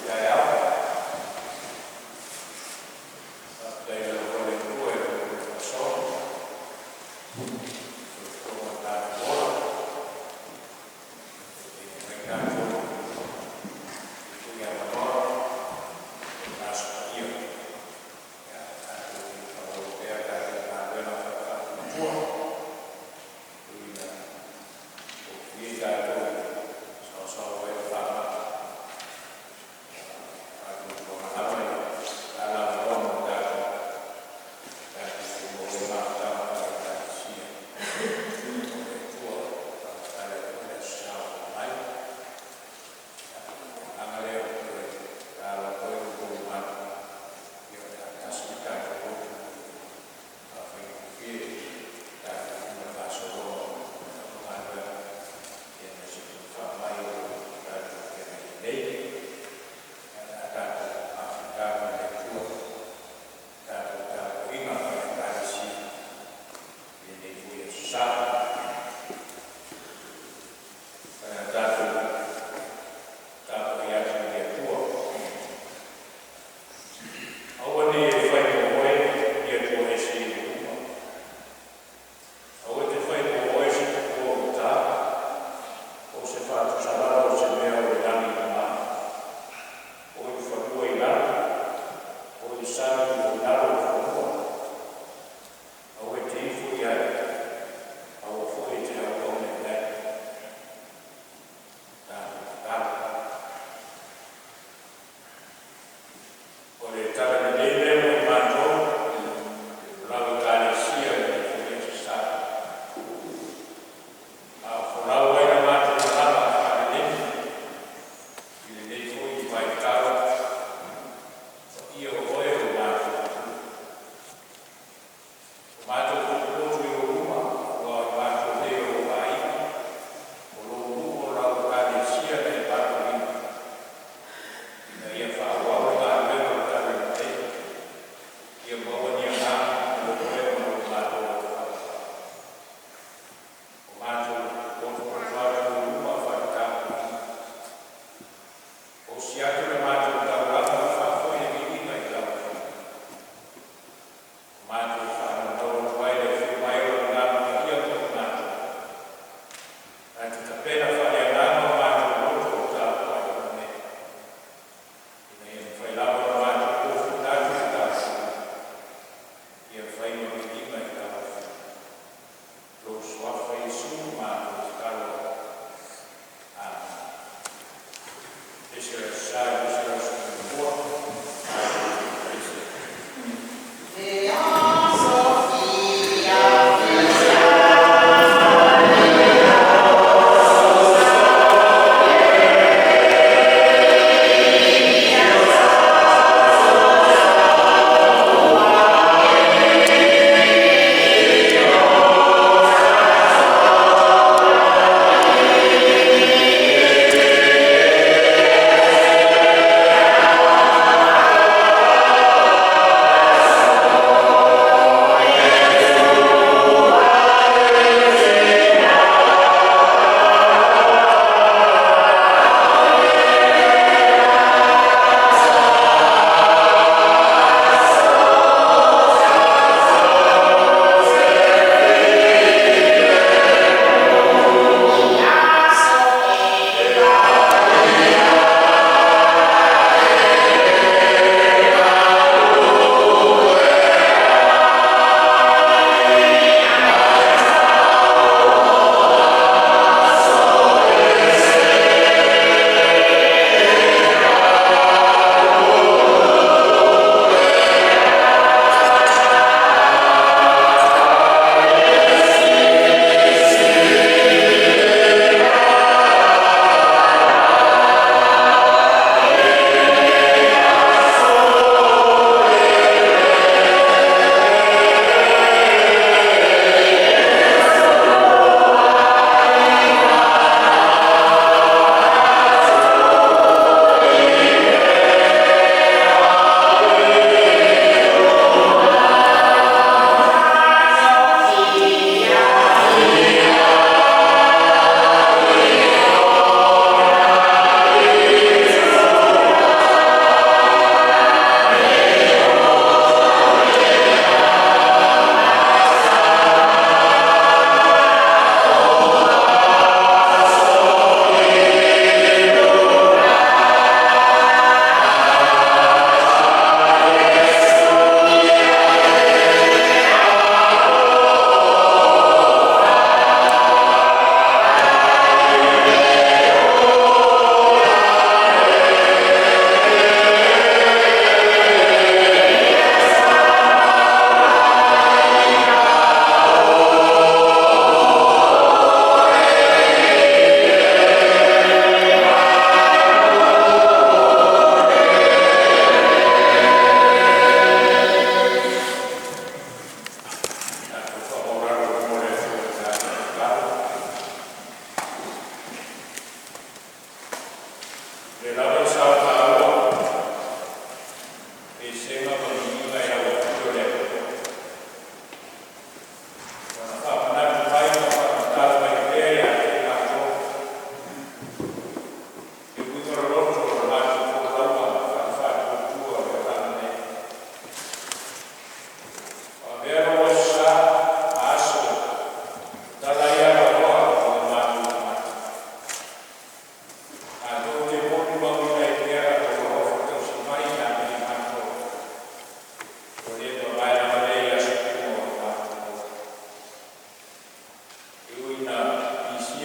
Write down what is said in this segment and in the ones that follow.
Taeao. Faafetai lava i le Atua i lana faasoa, le soifua ma lo tatou ola, ua tuuina mai tatou i lenei foi avanoa ma le Aso Paia tatou te faaauau ai pea a tatou galuega faale-Faatuatua. E ui ina toafia i tatou e saosaoa ai le faamai, a o le faatuatuaga lava o le a lavaloa mo tatou e tatou te maua ai mafutaga faale-Ekalesia mo le Atua. E faamagalo ai foi le Aso Sa ua tuanai. Ia, o le agaga lea e toe tatalo atu ai i lo outou mamalu, o le a tasi le tatou lotu e faafaigofie le tatou faagasologa o galuega aemaise foi o faamai o lo o tatou feagai ai nei. Ae o le a tatou mafuta faale-Atua i le tatou tapuaiga faale-Ekalesia i lenei foi Aso Sa. O le a tatou tapuai atu i le Atua. Aua ne i e fai mo oe ni atua ese i ou luma. Aua e te fai mo oe se tupua o uta, po o se faatusalalo o se mea o le lagi i luga, po o i le fanua i lalo, po o i le sami o i lalo o le fanua. Aua e te ifo i ai, aua foi e te auauna i ai. Tatou tatalo. O le Talalelei lea mo i matou, o lau Ekalesia i lenei foi Aso Sa. A o folau ai le matou malaga faalelei i lenei foi vaitau, paia o oe o matou Atua. Ua matou potopoto i ou luma, aua o i matou nei o lou aiga, o lou nuu o lau Ekalesia na e palauina, ina ia faaauau le galuega o le Talalelei, ia maua ni agaga mo oe ma lou Malo faavae. Ua matou potopoto atu i ou luma faale-tapuaiga, osi atu le matou taulaga ma faafoi le viiga i lau Afio. Ua matou faanonomanu atu ai i le afio mai o lau Agaga Paia mo i matou, na te tapena faaleagaga o matou loto e tapuai uma nei, ina ia mafai lava ona matou ofuta atu i le tapuaiga, ia fai ma viiga i lau Afio. Lou Suafa Iesu matou tatalo atu. Amene. Ese le Aso Sa 22. Ese. Le aso fiafia.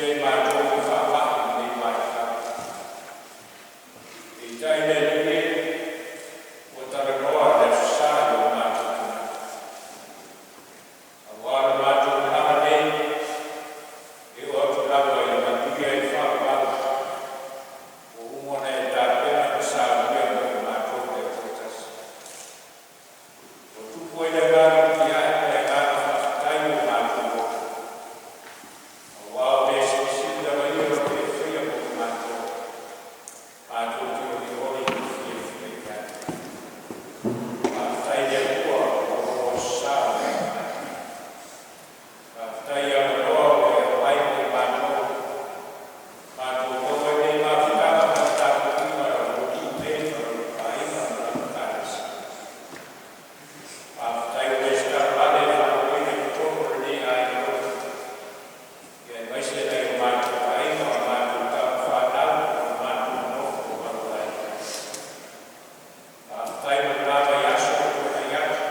Taatia i matou i faamai i lenei vaitau. Peitai le Alii e, ua talanoa le Aso Sa i o matou tagata, auā lo matou malaga nei e oo atu lava i le manuia i le faavavau, ua uma ona e tapena ma saunia mo i matou taitoatasi. Ua tupu ai le agaga pipii ma le agaga faafetai i o matou loto, auā o mea silisili lava ia o lo o e faia mo i matou, matou te olioli ma fiafia i ai. Faafetai i le Atua mo lou Aso Sa ua e aumaia. Faafetai i avanoa ua e aumai mo i matou, matou maua ai lenei mafutaga ma le tapuaiga a lou Alii nei ma lou aiga ma lau Ekalesia. Faafetai ua e talavale le faauuina i totonu o lenei aiga loto, aemaise nai o matou aiga, o matou tama fanau ma le matou nofo malu ai. Faafetai mo lena vaiaso ua tuanai atu,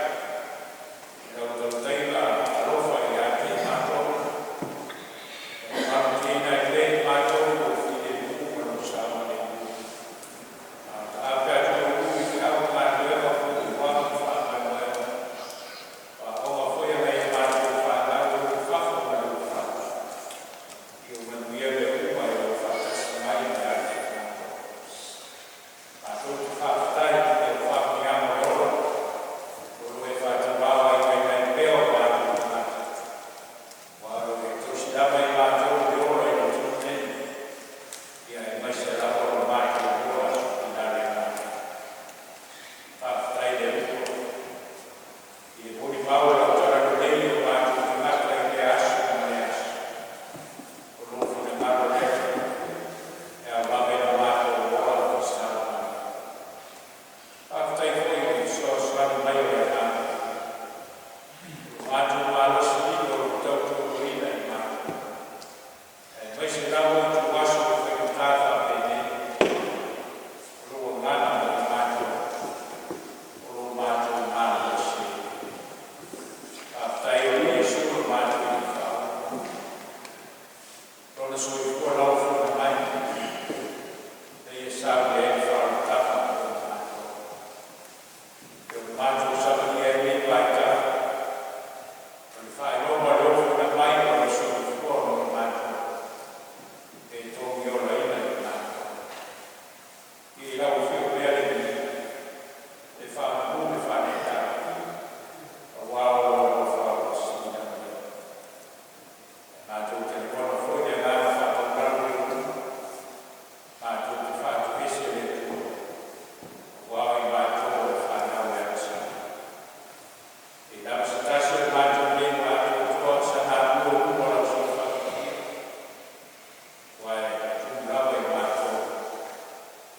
i lau tautaiga alofa ia te i matou, ua malutiaina ai pea i matou i lou filemu ma lou saogalemu. A o taape atu i feau ma galuega, o fuafuaga ma faamoemoega, o aoaoga foi a nai a matou fanau o lo o i fafo ma le ulufale, ia manuia mea uma i lou faatasi mai ia te i matou. Matou te faafetai i lau faamanuiaga o le ola o lo o e faatamaoaigaina ai pea o matou tagata, aua o lo o e tausi lava i matou i le ola i le tino nei, aemaise lava o le matou ola i la le agaga. Faafetai i le Atua i le molimau o lau talalelei i o matou tagata i lea aso ma lea aso. O lou finagalo lea e ao lava ona matou ola i saogalemu. Faafetai foi i le fesoasoani mai o le Agaga, o lo matou malosi o lo o tautoaluaina i matou, aemaise lava o ituaso ua faigata faapenei, o lou agaga mo i matou, o lo matou malosi ai. Faafetai e Alii Iesu lo matou Alii Faaola, Lona soifua lauafoina mai, ina ia saunia ai le faaolataga mo i matou. E o matou savalia ai lenei vaitau, o le faailoga o le ofoina mai ma le soifua mo i matou, e togiolaina i matou. I lau afio pea le Alii, le faamanu le faaneetaga, auā o lou alofa auausili lava ia. Matou te lagona foi le agaga faamaualalo i le Atua, matou te faatuese le Atua, auā o i matou o le fanau e agasala. E leai lava se tasi o i matou nei ua atoatoa sagalua i luma o lau silafaga paia, aua e tumu lava i matou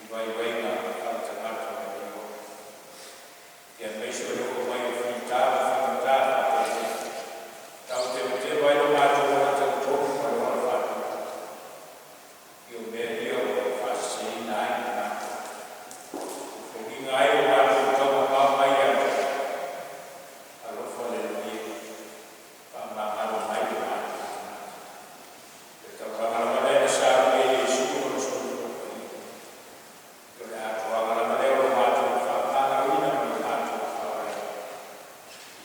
i vaivaiga faaletagata o lenei ola. Aemaise o le oo mai o fita ma faigata faapenei, tautevateva ai lo matou ola talitonu ma le ola faatupu. I o mea ia ua e faaseseina ai i matou. Ua foliga ai o matou taumamao mai le Atua, alofa le Alii e, faamagalo mai o matou tagata. Le taulaga lava lea na saunia e Iesu lona soifua paia. O le atoaga lava lea o lo matou faamagaloina ma le matou faaolaina.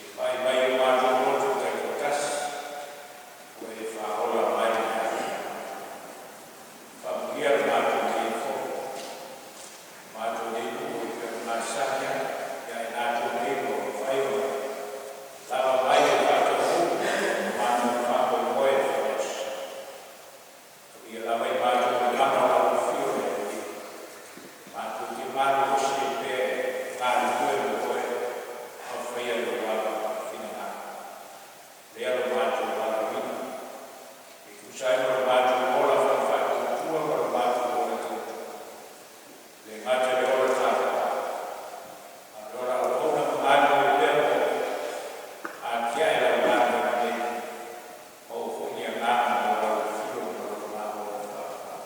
E pai mai o matou loto taitoatasi, ua e faaola mai le aso. Faamanuia le matou nei fono. Matou nei nuu e pei ona masani ai, ia i latou nei ua mafai ona lava mai le faataunuu o matou faamoemoe e fai Aso Sa. Ia lava i matou le mana o lau afio le Alii. Matou te malolosi ai pea e galulue mo oe ma faia lou lava finagalo. Lea lo matou valaauina. E tusa ai ma lo matou ola faatuatua ma lo matou ola tautua. Le gata i le ola tapuai, a o le ola auauna ma galulue pea mo oe. Atiae lau galuega nei, maua foi ni agaga mo lau afio ma lou malo e faavavau.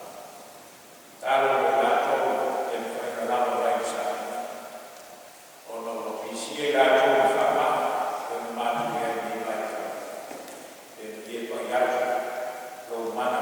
Tatalo mo i latou e mafai ona lava mai le sailiga, ona ua pisia i latou i le faamai, e ona matou i ai i lenei vaitau. E malie pai atu lou mana.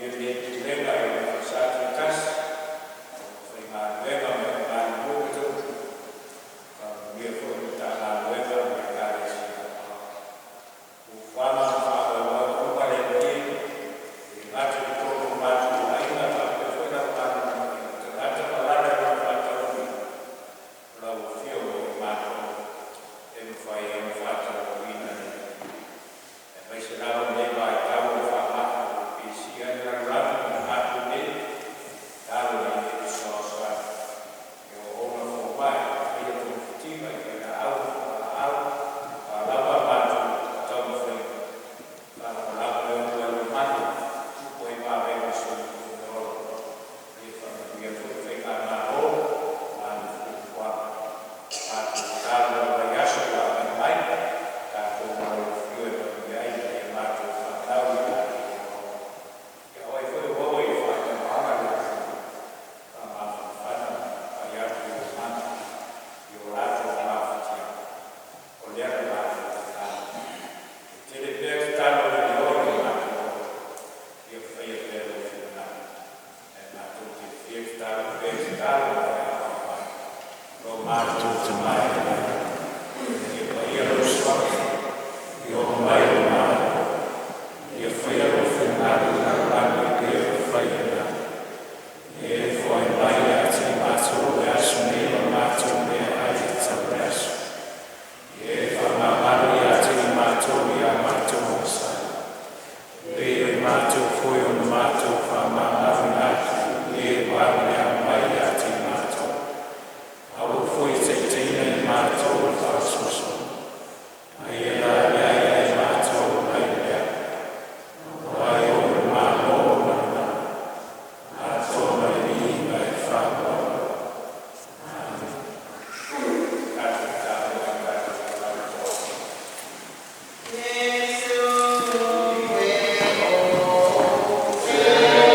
Faamanuia lenei Pulega i Ofisa taitasi, aufaigaluega ma le galulue matautu. Faamanuia foi i Matagaluega ma Ekalesia. O fuafuaga ma faamoemoega uma a le Alii e, e le gata i totonu o matou aiga ae faapea foi le augaluma o tagata ma alaala i lona faatauaina, o lau afio ua i matou e mafai ai ona faatauaina le Alii. Aemaise lava lenei vaitau o le faamai ua pesia ai le lalolagi ma tatou nei, tatalo ina ia e fesoasoani i au auauna fomai e faia togafitiga i vailaau ma fugalaau, o a lava a matou taumafaiga, faalagolago le uluai mamalu e tupu ai vavega o le soifua ma le ola. Ia faamanuia foi le Faigamalo ma ana fuafuaga. Matou tatalo mo le vaiaso ua agai mai, tatou malolo fiu e manuia ai nai a matou fanau i latou aoaoga. Ia o ai foi o maua i le faanoanoaga le faamafanafana ma pai atu i le mana i o latou mafatiaga, o lea la matou tatalo. E tele pea tatalo a le o i o matou loto, ia faia pea lou finagalo. Ae matou te fia tatalo pea i tatalo ma le aoao mai. Lo matou Tama i le lagi, ia paia lou suafa, ia oo mai lou Malo, ia faia lou finagalo i le lalolagi e pei ona fai i le lagi. E foai mai ia te matou i le aso nei lo matou meaai e tatau i le aso. E faamagalo ia te i matou i a matou ogasami, e pei o i matou foi ona matou faamagaloina atu i e ua agalea mai ia te i matou. Aua foi ne i taitaiina i matou i le faasoasoaina, a ia laeia ia i matou mai le leai. Aua e ou le Malo ma le mana, atoa ma le viiga e faavauvau. Amene. Tatou tapuai tatou folau. Iesu e o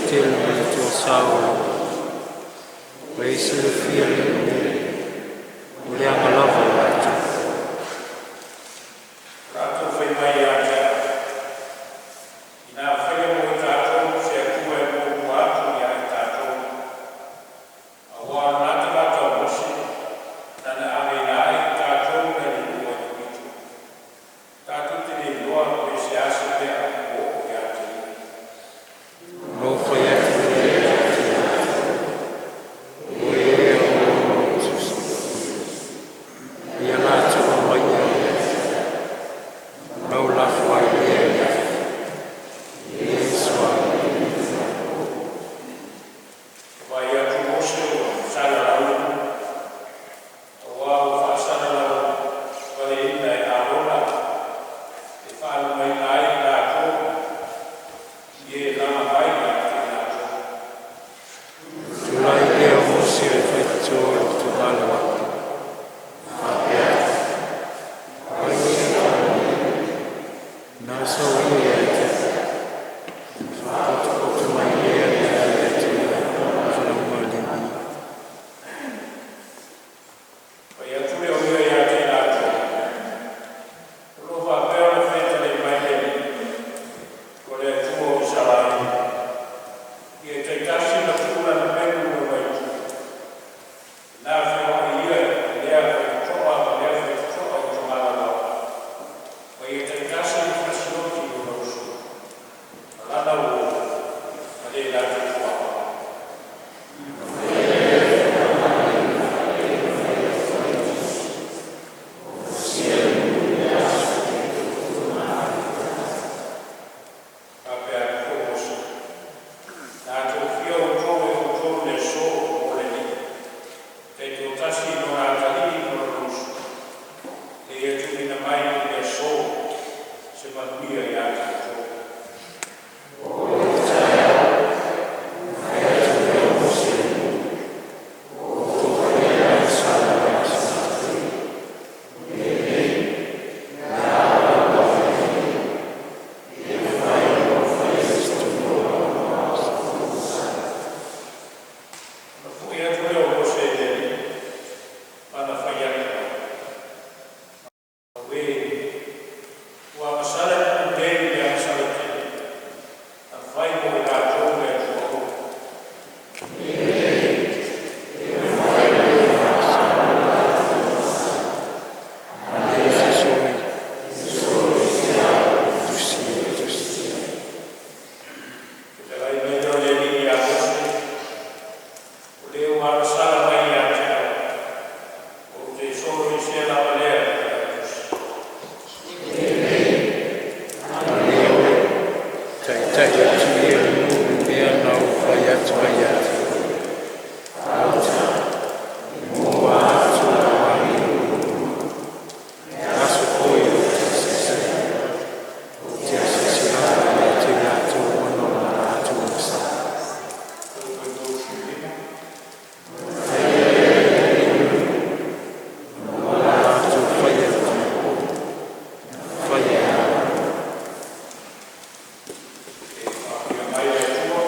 Tele ma le Atuasa o lo o i ai se silafia o le aga lava o latou. Tatou fai mai ia te au, ina faia mo i tatou se Atua e muamua atu ia i tatou, auā o lena tagata o Mose, na na aveina ai i tatou mai le nuu o Aikupito. Tatou te le iloa pe o le a se mea ua oo ia te ia. Ona ou fai atu lea ia te latou, O e o ia latou aumaia ona ou lafo ai lea i le afi, e le suauu. Vaai atu Mose ua salalau, auā ua faasalalau-valeina e Alona e faalumaina ai i latou i e laga mai ia te i latou. Tulai lea o Mose e faitioa i le togala faapea atu, “O ai ia na sau ia ia te au, ona faapotopoto mai lea ia te ia le falauga a Levi.” Fai atu lea o ia ia te i latou, o lo o faapea ona fetalai mai le Alii, o le Atua o Isaraelu, ia taitasi ma tuu lana pelu i lona itu, ina feoai ia i lea faitotoa ma lea faitotoa i togala loa, ma ia taitasi ma fasioti lona uso, ma lana uō, ma le latou tuaoi. Faapea atu foi Mose, na tofia outou e outou i le aso mo le Alii, e taitoatasi i lona atalii ma lona uso, ina ia tuuina mai i le aso se manuia ia te outou. O le taeao, ona fai atu lea o Mose i le nuu, “Ua outou faia le agasala i le aso ananafi, o le mea lenei, o le a ou ave ai e le mafai ona ou faia se tonuga o se Ona foi atu lea o Mose i le Alii ma ana fai atu ai, “Auē, ua agasala le nuu nei i le agasala tele. Na fai mo i latou le Atua olo. E tusi e tusi. Fetalai mai lea o le Alii ia Mose, o le ua agasala mai ia te au, ou te soloesea lava lea e le Failautusi. Ale oe, taitai atu ia i le nuu i mea na ou fai atu ai ia te oe. Auta, e mua atu lau agelu i lou luma. I le aso foi ou te asiasi ai, ou te asiasi lava ia te i latou ona o le latou agasala. 35. Faia lea e le Alii o le nuu, ona ua latou faia le fanapovi na faia e Arona. E faamanuia mai le Atua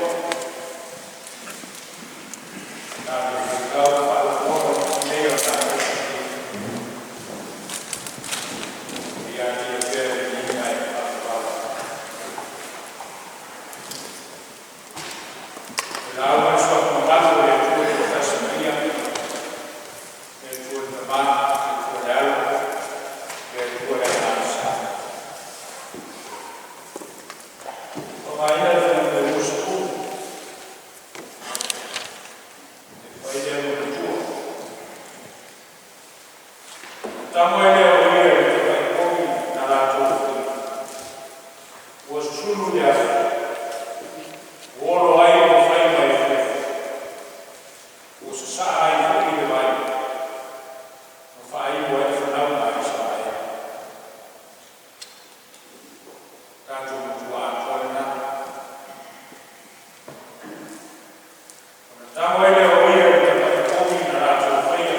i tatou fuaitau faalogologo nei o tatou ia te Ia pea le viiga e faavavau. O le lauga a le Suafa mamalu o le Atua e Toatasi Paia, le Atua le Tama, le Atua le Alo, le Atua le Agaga Sa. Faaaogaina le fuaiupu 20 e fai lea ma matua. Ona tago ai lea o ia i le tapai povi na latou faia, ua susunu i le afi, ua olo ai ma faiva efuefu, ua sasaa ai foi le vai, ma faainu ai fanauga a Isaraelu. Tatou matua atoa lena. Ona tago ai lea o ia i le tapai povi na latou faia,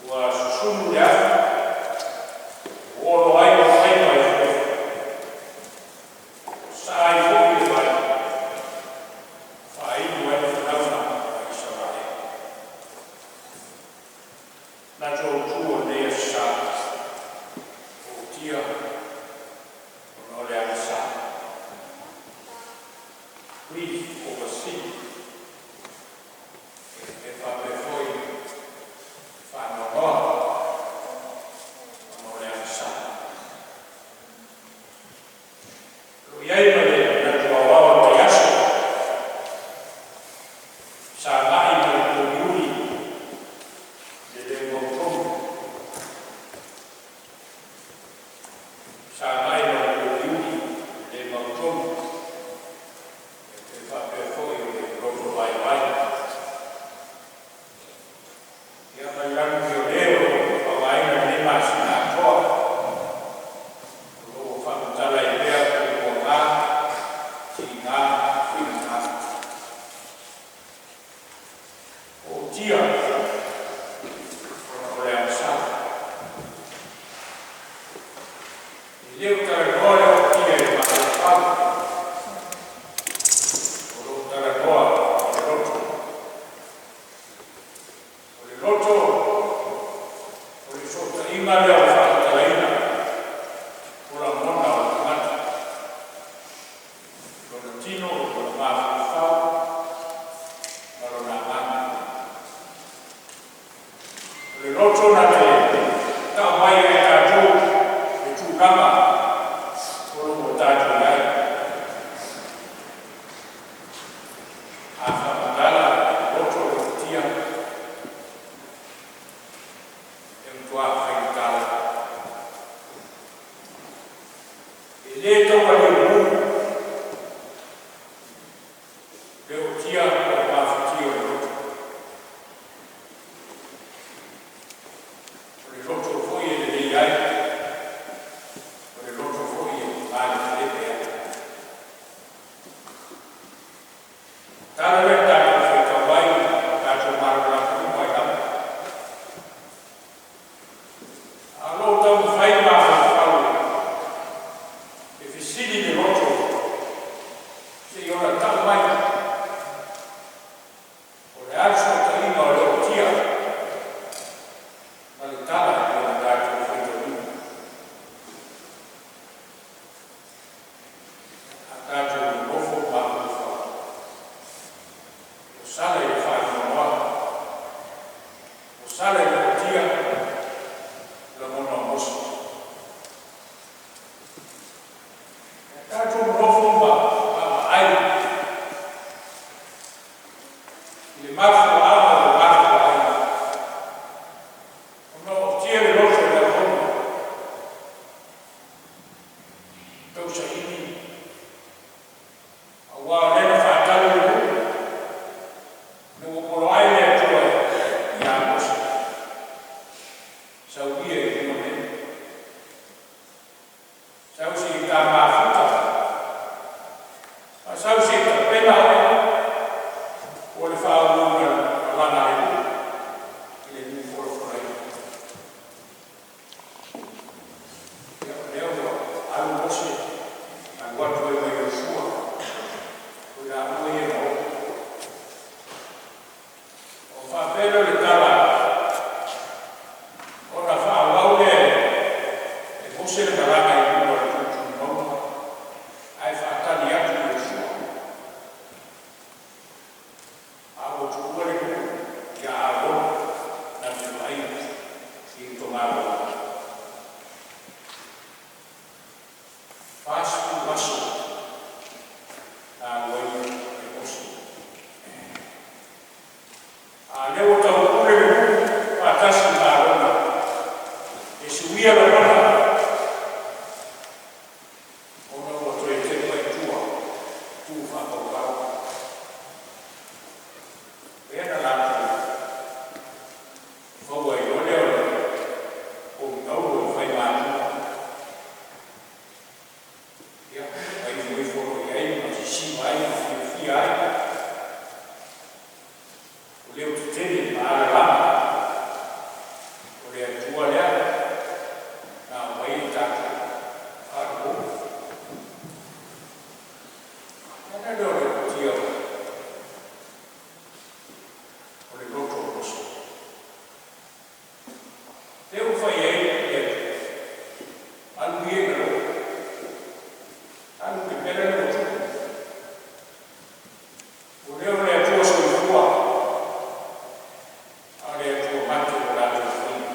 ua susunu i le afi, ua olo ai ma faiva efuefu, ua sasaa ai foi le vai, I ai ma le manatu aoao o lenei aso, sagai ma le pouliuli i le le mautonu. Sagai ma le pouliuli i le le mautonu, e faapea foi o le loto vaivai. Ia ma le lagiole o lo o faaaogaina i lenei masina atoa, o lo o faamatala ai pea puapuaga, tiga ma faigata. Ootia ona o le agasala. E le o talanoa le ootia i le mafaufau, o lo o talanoa i le loto. O le loto, o le fesootaiga lea o faamatalaina o lagona o le tagata, lona tino, lona mafaufau ma lona agaga. O le loto na te tau mai ai e tatou le tulaga o lo o tatou i ai. A faamatala e le loto le ootia, e matua faigata lava. E le taugalemu le ootia po o le mafatia o le loto. O le loto foi e lelei ai, o le loto foi e malepelepe ai. O le tala lea na tatou faitau ai ma tatou malamalama uma ai lava. A o lo o taumafai le mafaufau e fesili i le loto se i ona tau mai, po o le a le fesootaiga o le ootia ma le tala e pei ona tatou faitauina. A tatou nonofo ma mafaufau, ua sala i le faanoanoa, ua sala i le ootia lagona o Mose. Ae tatou nonofo ma vaavaai i le mafuaaga ua mafua ai ona ootia le loto o le auauna, tausaili aua o lea na faatali le nuu ina ua poloai le Atua ia Mose, sau ia i luga nei, sau se i ta mafuta, ma sau se i tapena oe mo le faaauauina o le malaga a le nuu i le nuu folafolaina. Ia, o lea ua alu Mose alu atu ai ma Iosia, o i laua ia na o. Ona faapea lea o le tala, ona faaauau lea e Mose le malaga i luga o le tulitulimauga ae faatali atu Iosia, a ua tuua le nuu ia Arona na te vaaia i le togatogo. 40 aso na alu ai e Mose. A o lea ua taupule le nuu faatasi ma Arona e suia lagona ona ua toe tepa i tua, tupu faatauvaa. Lea na latou maua ai loa lea o le povi auro e fai ma atua. Ia, ma ifoifo loa i ai ma sisiva ai ma fiafia ai, ua leo tetele ma alalala, o le Atua lea na aumai ai tatou faalogo. Ona lea o le ootia o le loto o Mose. Lea ua fai ai le Atua, alu ia i lalo, alu pepela le ua tupu. Ua le o le Atua soifua, a o le Atua mate ua latou faia.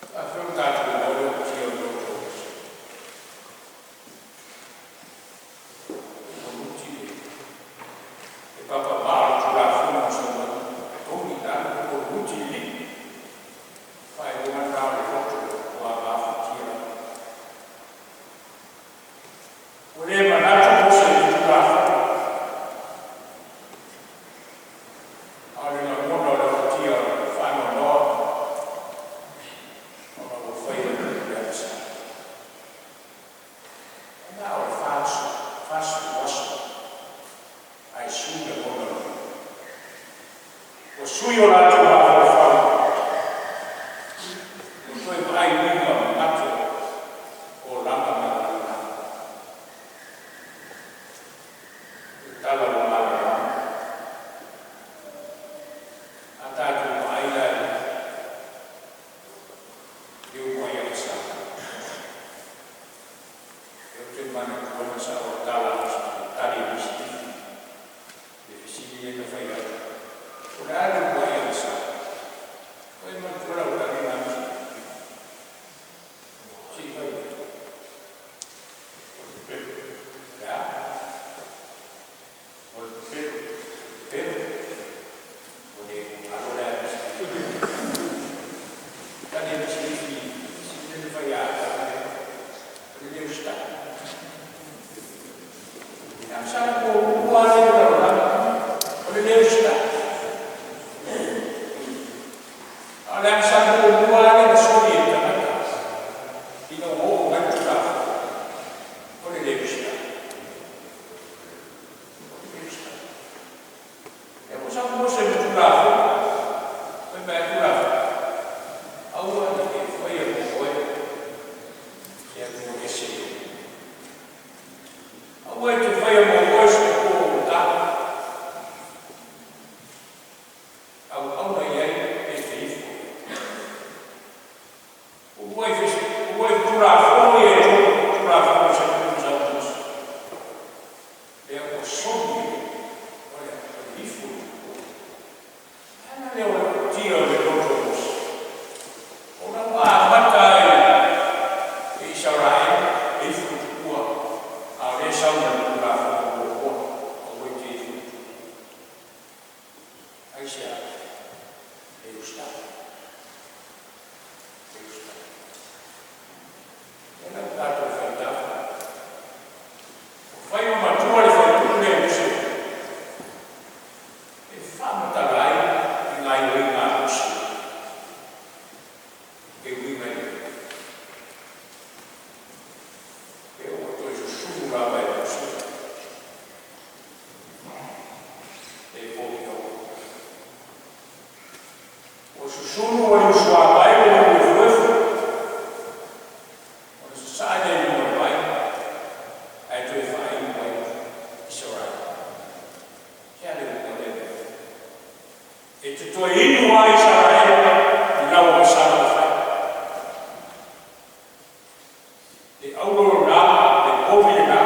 E faapefea ona tatou iloa le ootia o le loto o Mose? Ua le manatu Mose i le Tulafono, a o le lagona o le ootia o le faanoanoa ona ua faia le agasala. E na o le 40, 40 aso ae sui lagona o le ua sui o latou mafaufau, ua toe vaai uiga mamate o olaga mai lalolagi. O le tala ua malamalama. A tatou vaai la i le uluai agasala, lea ou te manatuaina sa ou tala tali i nisi i le fesili lea na fai atu, po o le a le uluai agasala? O e manatua lau tali lena Mr. Se i fai mai. O le a? O le pepelo. Pepelo. O le alo lea a Mr. Tali a Mr. Ifi, fesili lea na fai ia Atamu, o le le usitai. Le agasala muamua lava lea i le lalolagi, o le le usitai. A o le agasala muamua lava lea na soli e le tagata ina ua oo mai le Tulafono, o le le usitai. O le le usitai. Lea ua sau Mose ma Tulafono, fai mai a le Tulafono, aua ne i e faia mo oe se Atua ese. Aua e te faia mo oe se Atua ua ta. Auauna i ai pe te ifo. Uluai Tulafono ia e tolu, Tulafono sa tuuina sau e Mose. Lea ua soli o le ifo i tupua. Ala lea o le ootia o le loto o Mose. Ona ua amata e Isaraelu e ifo i tupua, a o lea e sau ma le Tulafono muamua, aua e te ifo i tupua. Aisea? E usitai. E usitai. Lea la ua tatou faitau. Ua fai ma matua le faipule lea o Mose e faamatala ai le gaoioiga a Mose e uiga i le e ua toe susunu lava e Mose e povi. Ua susunu ua liusuatai ua liuefuefu ona sasaa lea i luga o le vai ae toe faainu ai Isaraelu. Se a le uiga o lea mea? E te toe inu ai Isaraelu i lau agasala ua fai. Le auro lena, le povi lena,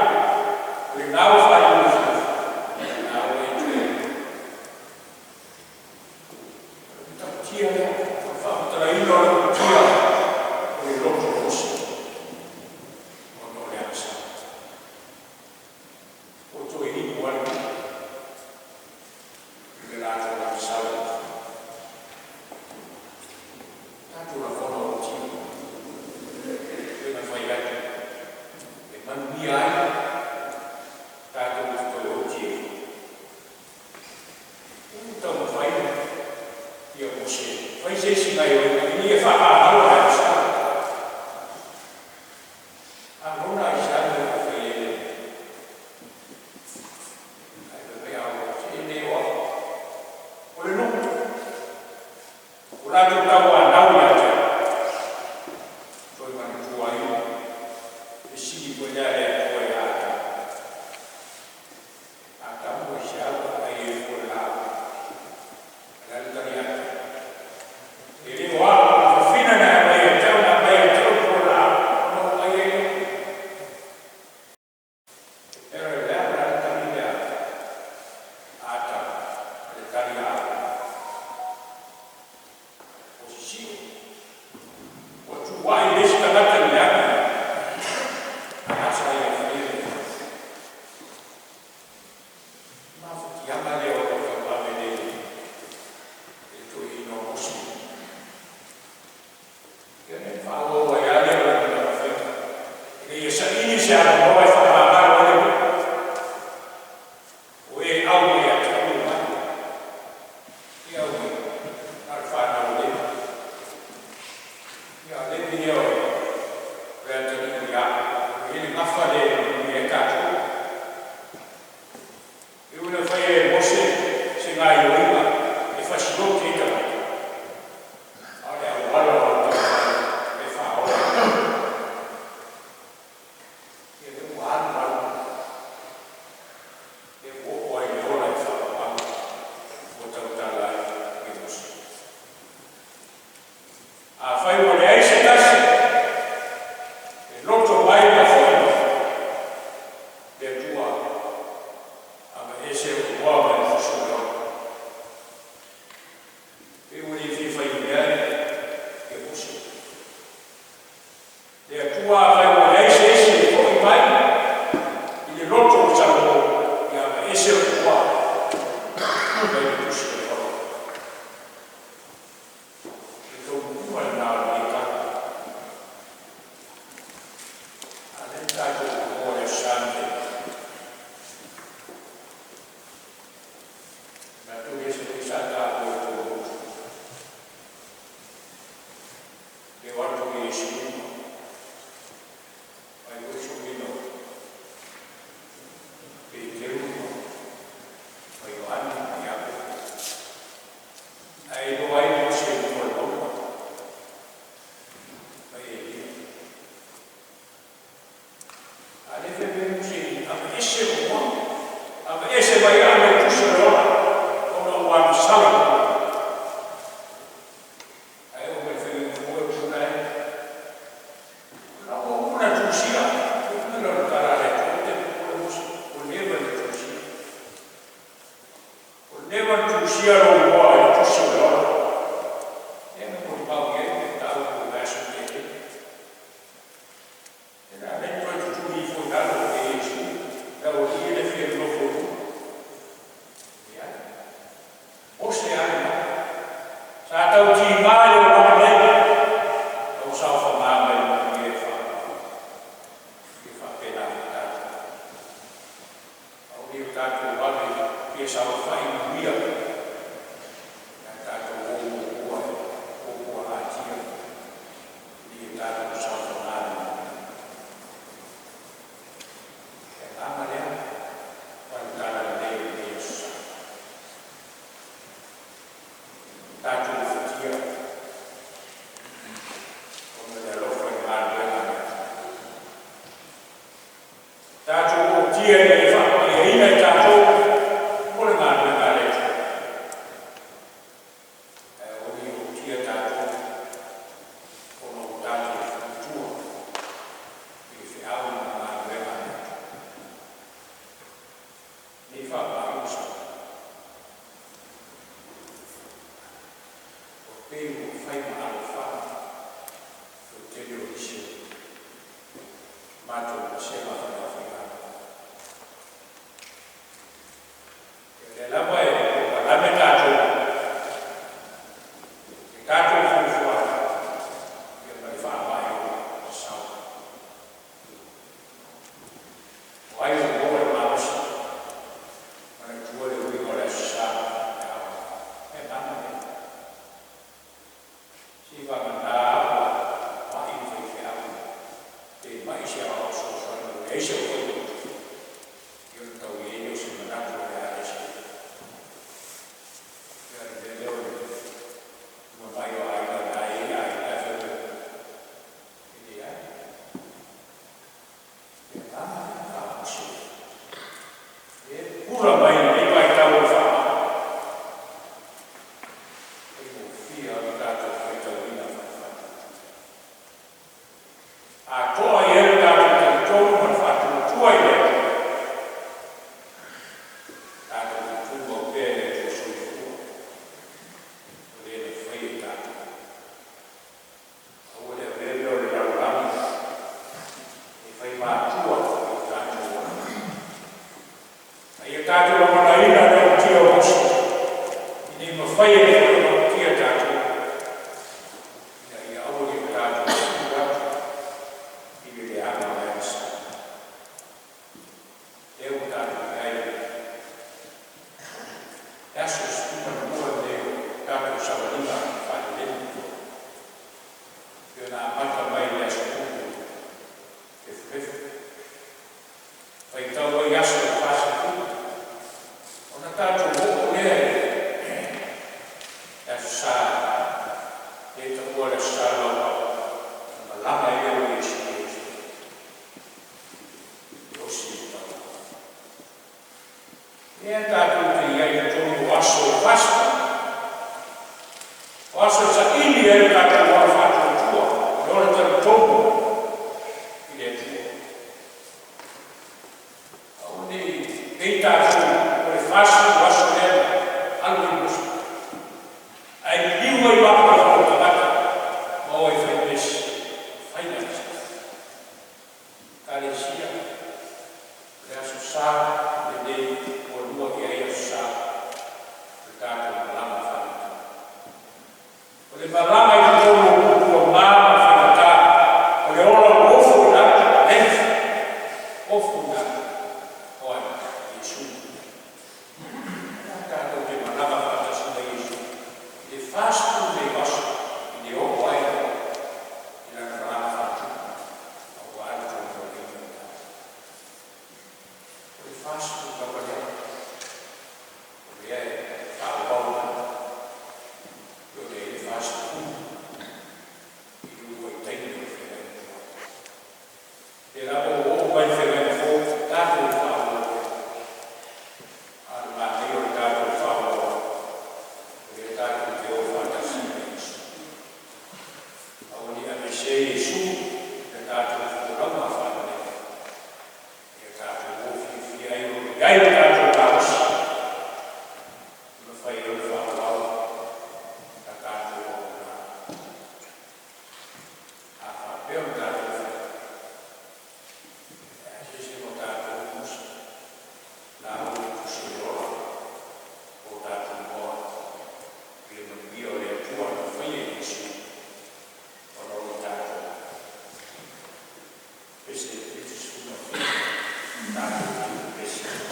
o lena ua faaiuefuefu, lena ua e toe inu. O le matautia lea, o le faamatalaina o le ootia o le loto o Mose ona o le agasala. Ua toe inu ai i le latou agasala ua fai. Tatou lagona ootia pei ona fai atu e manuia ai tatou te toe oti ai. Ua taumafai ia Mose fai se isi gaoioiga ina ia faamagalo le agasala. Arona aisea le mea ua fai ai lea mea? Ae fai mai Arona, se e le o au. O le nuu. Ua latou tauanau ia te au. Toe manatua ai fesili foi lea a le Atua ia Atamu. Atamu, aisea ua e ai ai fua i le laau? O le a le tali a Atamu? E le o au, o le fafine na e aumai ia te au, na aumai ia te au le fua o le laau, ona ou ai ai lea. E le a o le a le tali lea a Atamu, le tali a Arona? Ua sisio. Ua tuuai le isi tagata i le leaga agata ia faia le mafatiaga lea o lo o tauave nei e le toeaina o Mose. Ia ona faaauau ai lava lea o lana taumafaiga ina ia saili se avanoa e faamagalo ai le Tatou o le Aso Sa lenei. Manatu o se mea sa taua i Tuamotu, le o atu o Iesu mai foi suiga o Peteru ma Ioane ma Iakopo, ae iloa ai Mose i luga o le mauga ma Elia. A o lea e fai mai Mose i i, “Aveese ou moana, aveese mai au le tusi o le ola, ona ua agasala le matou.” Ae oo mai i le faiga fou e puna e la ua uma ona tusia. Le uiga o le tala a le Atua, e te popole Mose, ua leva ona tusia. Ua leva ona tusia lou igoa i le tusi o le ola. Lea na molimau i ai le mataupu o le vaiaso na tea nei. E na ala ona toe tutuli ifo i lalo e Iesu le aualii ia e fia nonofo i luga. Leai. Mose lava lena. Sa tautigā i le olaga nei, a ua saofaga mai i le manuia e faapena foi tatou. Aua ne i o tatou ave fia saofafai i manuia, ae tatou o muamua e puapuagatia ina ia tatou saofaga i le manuia. Le agaga lea ma le tala lelei o lenei Aso Sa. Tatou ufatia ona o le alofa i le galuega a le Atua. Tatou ootia ina ia faapaiaina i tatou mo le galuega a le Atua. Ae aua ne i ootia tatou ona ua tatou faletua i le feau ma le galuega a le Atua. Nei faama'i ua pei ua fai ma alofaga le tele o nisi o matou vasega faleaufaigaluega. Ia o lea lava e polokalame tatou i tatou fuafuaga ia ma le faamai o sasao. O ai ua maua le malosi, manatua le uiga o le Aso Sa pe a oo mai. E agaga lea. Seivagana ua mai le faifeau pe mai se aoao fesoasoani ua leai se aufailotu, ia ona tau i ai lea o se manatu o le a le seia. Ia o le mea lea o le mamai o aiga o lena e i ai aiga ae fai mai, e leai. Le agaga lea na faamusi ai. E pupula mai lenei vaitau o le faamai. Faigofie lava ona tatou faitauina faale-faatuatua. A to'a i ai lo tatou talitonu ma le faatuatua i le Atua, tatou te tumau pea i le Atua soifua, o le na faia i tatou. Aua le avea mea o le lalolagi e fai matua i o tatou ola. A ia tatou lagonaina le ootia o Mose, ina ia mafai ai foi ona ootia tatou, ina ia aua ne i o tatou tuu atu i le leaga o le agasala. Lea ua tatou i ai le aso 12 lenei o tatou savaliga faalelei pei ona amata mai i le aso Gulu efuefu. Faitau ai aso e 40, ona tatou oo lea i le Aso Sa lea e taua le Aso Sa Lauao, na malaga ai lea o Iesu i Ierusalema e osi le taulaga. Lea tatou te i ai i totonu o aso e 40, o aso e saili ai lo tatou ola faatuatua, le ola talitonu i le Atua. Aua ne i pei tatou o le 40 aso lea na alu ai Mose, ae liliu ai mafaufau o tagata ma o e fai mesi, fai le agasala. Ekalesia, o le Aso Sa lenei ua lua i ai Aso Sa o le tatou malaga faaletau. O le malaga i totonu o puapuaga ma faigata, o le ola ua ofo i lalo, le 40 lava lea, o lea e faaauau mai, e pei ona i ai le 40 i le uluai taimi o le Feagaiga Tuai. O lea lava ua oo mai i le Feagaiga Fou, tatou faaauau pea. A o le manaia o le tatou faaauau, o lea tatou te o faatasi ma Iesu. Aua ne i aveesea Iesu i le tatou folauga faalelei, ia tatou o fiafia ai o lo o i ai lo tatou malosi e mafai ai ona faaauau la tatou auaunaga. A faapea ona tatou faia, e leai se isi o tatou musa laua te tusi ai le ola o tatou igoa i le manuia o le Atua na faia e Iesu ona o i tatou. Pese 77, tatou te pepesi ai.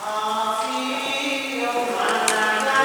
Afio malaga.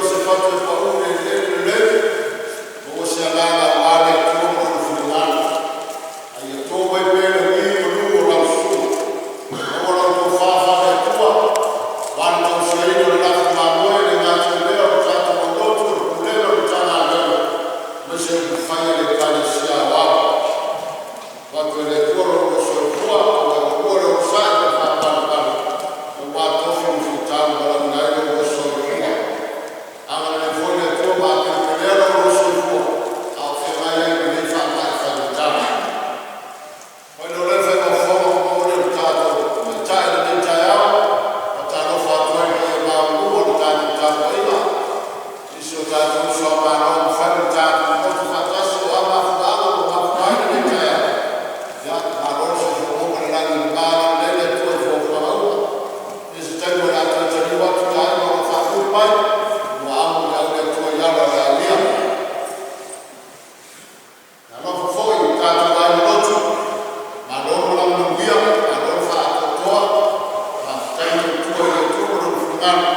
se fatu e pa'u i le eleele lelei, maua se agaga aua le Atua ma Lona finagalo, a ia to mai pea le lagi i manu o lau susuga. Maua lau tofa faale-Atua aua le tausiaina o le lafu mamoe, e le gata i lea o le tatou aulotu, o le Pulega o le Matagaluega aemaise upufai a le Ekalesia Aoao. Avatu e le Atua lo oulua soifua ma lo oulua onosai ma le faapalepale aua tofi ma fitauli valaauina ai lo oulua soifua. Agalelei foi le Atua ma atoatoa lo oulua soifua a o feagai ai ma nei faamai faigata. Ona faailoa lea o le faiga momoli o le tatou Taitai i lenei taeao. E faatalofa atu ai i le paia maualuga o le tatou tapuaiga i si o tatou uso a Malo ua mafai ona tatou nofu faatasi, o a mafuaaga ua mafua ai lenei taeao. Ia malo le soifua maua ma le lagi e mama. Agalelei le Atua i fuafuaga uma. I se taimi o le a toe taliu atu i aiga o lo o faafulu mai, ua amo le au a le Atua i ala o le aulia. E alofa foi i o tatou aiga lotu, malo le malaga manuia, malo le faatoatoa, faafetai tautua i le Atua ma Lona finagalo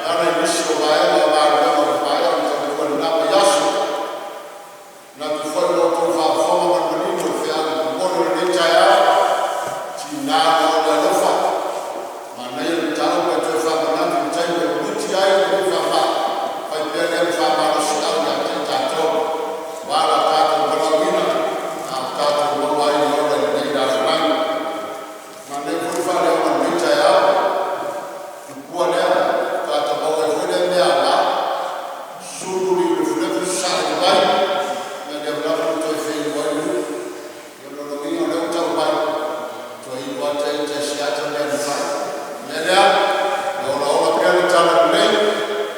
e ala i nisi o vaega o galuega ua maea ona tautua i lena vaiaso. E manatu foi ua outou faafofoga ma le manino i le feau momoli o lenei taeao, e tiga ona oo le alofa, manaia le mataupu ae toe faamanatu i le taimi e lumuti ai lenei faamai, fai pea lea ma faamalosiau ia te i tatou aua lo tatou valaauina a o tatou maua ai le ola i lenei lalolagi. Manaia foi le faaleoga o lenei taeao, le tupua lea faatoa ta maua ai foi lea meaaoga, sulu liu lefulefu sasaa i le vai, ia lea lava ua toe feinu ai le nuu. Ia o lona uiga o lea ua tau mai, toe inu lava ita i si ata mea na fai. O le mea lea, ia olaola pea le talalelei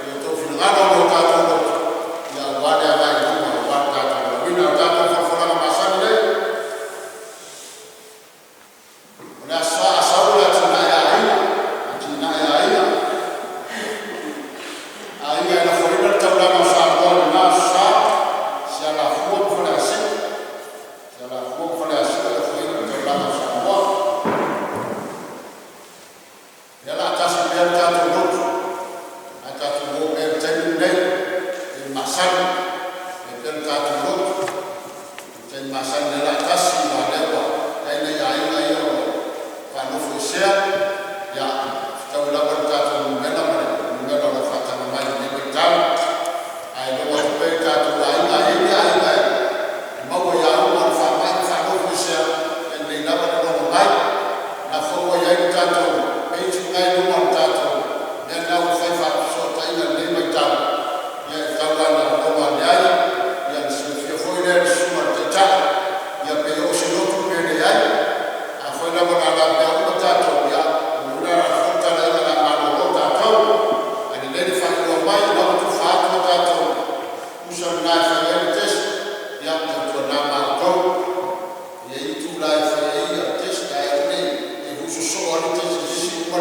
i outou finagalo ma o tatou loto aua le agai i luma aua lo tatou valaauina. O le tatou folafolaga masani lea, o le Aso Sa a sau o le atinae a aiga, atinae a aiga, aiga e lafoina le taulaga o Samoa i lena Aso Sa i Sialafua ma Faleasiu. Sialafua ma Faleasiu e lafoina le taulaga o Samoa. O lea o le a tasi pea le tatou lotu ae tatou o pea i le taimi lenei i le taimi masani e fai pea le tatou lotu i le taimi masani lea o le a tasi aua o lea ua i ai nai aiga ia ua faanofoesea. Ia fetaui lava le tatou numera ma le numera o lo o faataga mai i lenei vaitau, ae logo atu pea i tatou aiga. A i ai ni aiga e maua ia uma i le faamai ma faanofoesea, e lelei lava le logo mai. O lena foi ua i ai le tatou page lena e i luga o le tatou mea lena ua fai faafesootaiga i lenei vaitau, e tatau lava ona logo ane ai ona silafia foi lea e le susuga i le Taitai pe oo se lotu pe leai. Afai lava o le a lavevea uma tatou, ia lona uiga o le a alu fua le talaiga o le a malolo tatou. Ae lelei le faailoa mai o lena ua tufa atu a tatou pusa na e fai ai le test, ia tautuana ma outou. E i ai itula e fai ai le test ae aua ne i uso soo lava le test i le isi uma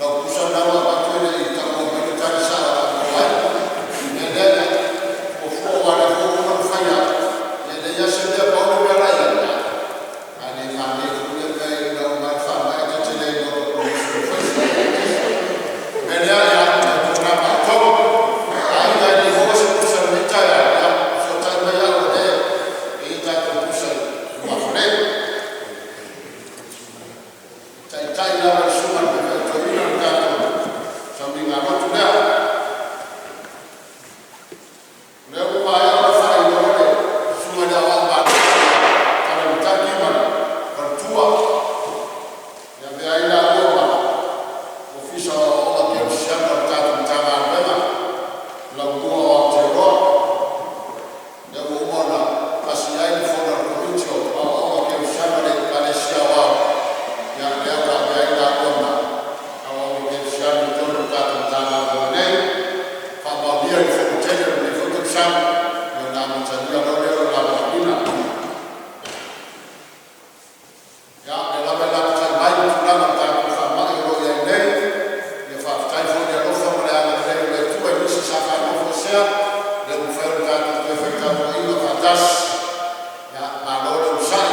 lau pusa lena ua avatu e le i taua maia le tali sao o le a maua ai. O le mea lea, ia fuafua aua o lea foi ua uma ona fai atu, e leai lava se mea, pau le mea la e i ai, a le manaia foi lea mea ina ua uma ae le faamai ae ta te le iloa atu e fai se test. O le mea lea, ia tautuana ma outou, aiga e le i maua se pusa i lenei taeao, ia fesootai mai au o lea e i ai tatou pusa i lumafale nei. E taitai lava e le susuga i le faifeau toeaina le tatou sauniga lotu lea. O lea ua maea ona faailoa e le Susuga i le Aoao Malosi Talalelei ma le Faletua e avea ai laua ma Ofisa o Aoaoga Kerisiano a le tatou Matagaluega i le Laumua o Aotearoa. Lea ua uma ona pasia ai le fono a le Komiti o Aoaoga Kerisiano a le Ekalesia Aoao, ia lea ua avea ai laua ma Aoao Kerisiano i totonu o le tatou Matagaluega nei, faamaonia e le Fonotele o lenei foi tausaga, ona amatalia loa lea o le la valaauina. Ia, o lea lava e lapatai mai le tulaga o le tatou faamai o lo o i ai nei. Ia faafetai foi i le alofa ma le agalelei o le Atua i nisi sa faanofoesea, lea ua mafai ona tatou toe feutautaiga faatasi. Ia malo le onosai,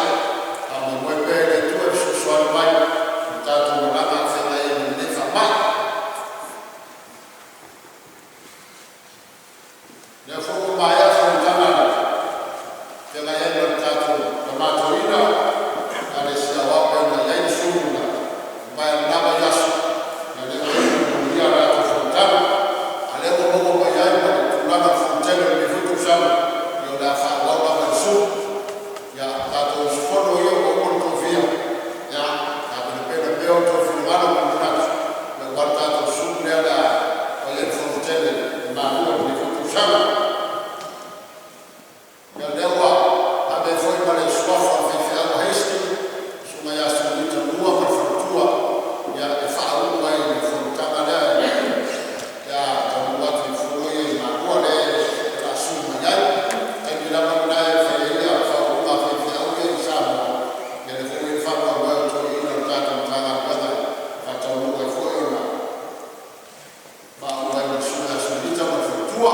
faamoemoe pea i le Atua e fesoasoani mai i le tatou malaga a o feagai ai ma lenei faamai. Lea foi ua maea fonotaga na feagai ai ma le tatou Tama Toeaina i le Ekalesia Aoao pei ona i ai le sulu na mavae i lena vaiaso. Ia lea ua iu ina manuia le latou fonotaga, a o lea ua maua mai ai ma le tulaga o le Fonotele o lenei foi tausaga, ia o le a faaauau lava e le sulu. Ia, tatou usufono ia ua uma ona tofia, ia tapenapena pea outou finagalo ma ni manatu aua le tatou sulu lea o le a fai ai le fonotele i Malua i lenei foi tausaga. Ia, o lea ua ave ai foi ma le suafa o le faifeau a Hastings, le Susuga ia Sunita Nua ma le faletua e faaulu ai i le fonotaga lea pe a taunuu atu i le fono ia i Malua lea o le a sulu mai ai. O le taimi lava lena e fai ai faauuga a faifeau ia i Samoa. Ia lea foi ua i ai le faamoemoe o toeaiina o le tatou Matagaluega e faataunuu ai foi ona faauu ai ma le Susuga ia Sunita ma le faletua.